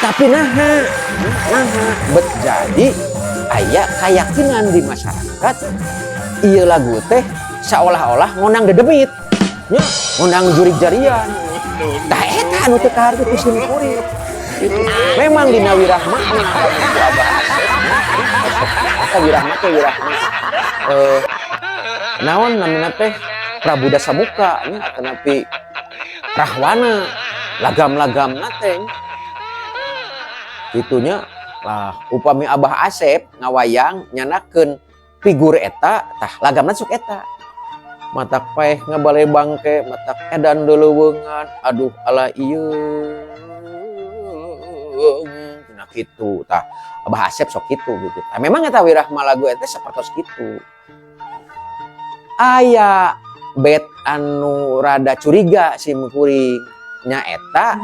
Tapi naha, naha bet jadi aya keyakinan di masyarakat ieu lagu teh seolah-olah ngondang dedemit nya, ngondang jurig jarian. Tah, eta anu teu kaharti ku sim kuring. Gitu. Memang dina wirahma mah lamun ku Abah Asep eta wirahma teh wirahma naon namina teh, Prabu Dasamuka nya, atanapi Rahwana, lagam-lagamna teh gitunya lah. Upami Abah Asep ngawayang nyandakeun figur eta, tah lagamna sok eta, matak paeh ngabale bangke, matak edan deuleuweungan, aduh ala ieu. Nah, kitu tah Abah Asep sok kitu gitu. Nah, memang eta wirahma lagu eta sapertos kitu. Aya bet anu rada curiga sim kuring nya eta.